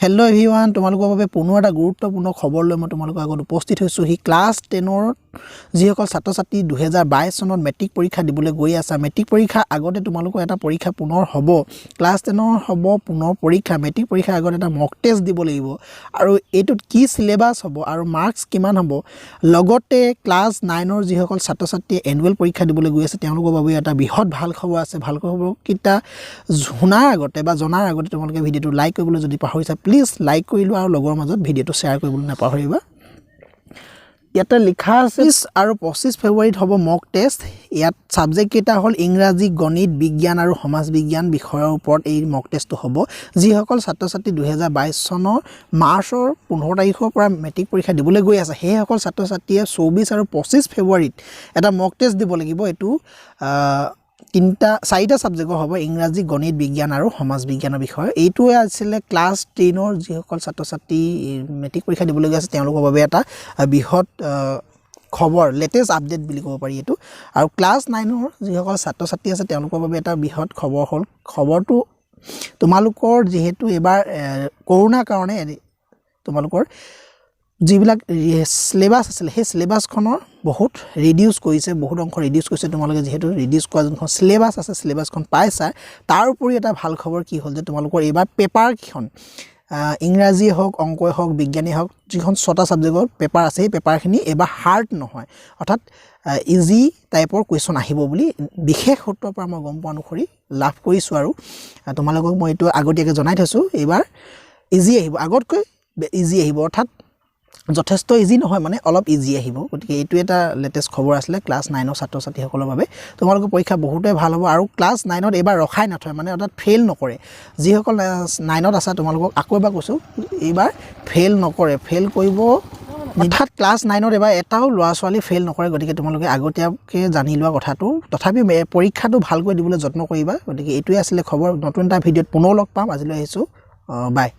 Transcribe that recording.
Hello' everyone, তোমালোকৰ বাবে পুনৰ এটা গুৰুত্বপূৰ্ণ খবৰ লৈ মই তোমালোকৰ আগত উপস্থিত হৈছোঁ। সি ক্লাছ 10ৰ যিসকল ছাত্ৰ ছাত্ৰী 2022 চনত মেট্ৰিক পৰীক্ষা দিবলৈ গৈ আছা, মেট্ৰিক পৰীক্ষাৰ আগতে তোমালোকৰ এটা পৰীক্ষা পুনৰ হ'ব। ক্লাছ 10ৰ হ'ব পুনৰ পৰীক্ষা। মেট্ৰিক পৰীক্ষাৰ আগত এটা মক টেষ্ট দিব লাগিব আৰু এইটোত কি চিলেবাছ হ'ব আৰু মাৰ্কছ কিমান হ'ব, লগতে ক্লাছ 9ৰ যিসকল ছাত্ৰ ছাত্ৰীয়ে এনুৱেল পৰীক্ষা দিবলৈ গৈ আছে, তেওঁলোকৰ বাবে এটা বৃহৎ ভাল খবৰ আছে। ভাল খবৰকেইটা শুনাৰ আগতে বা জনাৰ আগতে তোমালোকে ভিডিঅ'টো লাইক কৰিবলৈ যদি পাহৰিছা, প্লিজ লাইক কৰি লোৱা আৰু লগৰ মাজত ভিডিঅ'টো শ্বেয়াৰ কৰিবলৈ নাপাহৰিবা। ইয়াতে লিখা আছে আৰু 25 ফেব্ৰুৱাৰীত হ'ব মক টেষ্ট। ইয়াত ছাবজেক্ট কেইটা হ'ল ইংৰাজী, গণিত, বিজ্ঞান আৰু সমাজ বিজ্ঞান বিষয়ৰ ওপৰত এই মক টেষ্টটো হ'ব। যিসকল ছাত্ৰ ছাত্ৰী 2022 চনৰ মাৰ্চৰ 15 তাৰিখৰ পৰা মেট্ৰিক পৰীক্ষা দিবলৈ গৈ আছে, সেইসকল ছাত্ৰ ছাত্ৰীয়ে 24 আৰু 25 ফেব্ৰুৱাৰীত এটা মক টেষ্ট দিব লাগিব। এইটো তিনিটা চাৰিটা ছাবজেক্টৰ হ'ব, ইংৰাজী, গণিত, বিজ্ঞান আৰু সমাজ বিজ্ঞানৰ বিষয়ে। এইটোৱে আছিলে ক্লাছ 10ৰ যিসকল ছাত্ৰ ছাত্ৰী মেট্ৰিক পৰীক্ষা দিবলৈ গৈ আছে, তেওঁলোকৰ বাবে এটা বৃহৎ খবৰ, লেটেষ্ট আপডেট বুলি ক'ব পাৰি এইটো। আৰু ক্লাছ 9ৰ যিসকল ছাত্ৰ ছাত্ৰী আছে, তেওঁলোকৰ বাবে এটা বৃহৎ খবৰ হ'ল, খবৰটো তোমালোকৰ যিহেতু এইবাৰ কৰোণাৰ কাৰণে তোমালোকৰ যিবিলাক চিলেবাছ আছিলে, সেই চিলেবাছখনৰ বহুত ৰিডিউচ কৰিছে, বহুত অংশ ৰিডিউচ কৰিছে। তোমালোকে যিহেতু ৰিডিউচ কৰা যোনখন চিলেবাছ আছে, চিলেবাছখন পাইছা। তাৰ উপৰি এটা ভাল খবৰ কি হ'ল যে তোমালোকৰ এইবাৰ পেপাৰকেইখন, ইংৰাজী হওক, অংকই হওক, বিজ্ঞানেই হওক, যিখন ছটা ছাবজেক্টৰ পেপাৰ আছে, সেই পেপাৰখিনি এইবাৰ হাৰ্ড নহয়, অৰ্থাৎ ইজি টাইপৰ কুৱেশ্যন আহিব বুলি বিশেষ সূত্ৰৰ পৰা মই গম পোৱা অনুসৰি লাভ কৰিছোঁ আৰু তোমালোকক মই এইটো আগতীয়াকৈ জনাই থৈছোঁ। এইবাৰ ইজি আহিব, আগতকৈ ইজি আহিব, অৰ্থাৎ যথেষ্ট ইজি নহয়, মানে অলপ ইজি আহিব। গতিকে এইটো এটা লেটেষ্ট খবৰ আছিলে ক্লাছ 9ৰ ছাত্ৰ ছাত্ৰীসকলৰ বাবে। তোমালোকৰ পৰীক্ষা বহুতেই ভাল হ'ব আৰু ক্লাছ 9ত এইবাৰ ৰখাই নথয়, মানে অৰ্থাৎ ফেইল নকৰে। যিসকল 9ত আছা, তোমালোকক আকৌ এবাৰ কৈছোঁ, এইবাৰ ফেইল নকৰে। ফেইল কৰিব, অৰ্থাৎ ক্লাছ 9ত এইবাৰ এটাও ল'ৰা ছোৱালী ফেইল নকৰে। গতিকে তোমালোকে আগতীয়াকৈ জানি লোৱা কথাটো, তথাপি পৰীক্ষাটো ভালকৈ দিবলৈ যত্ন কৰিবা। গতিকে এইটোৱে আছিলে খবৰ। নতুন এটা ভিডিঅ'ত পুনৰ লগ পাম। আজিলৈ আহিছোঁ, বাই।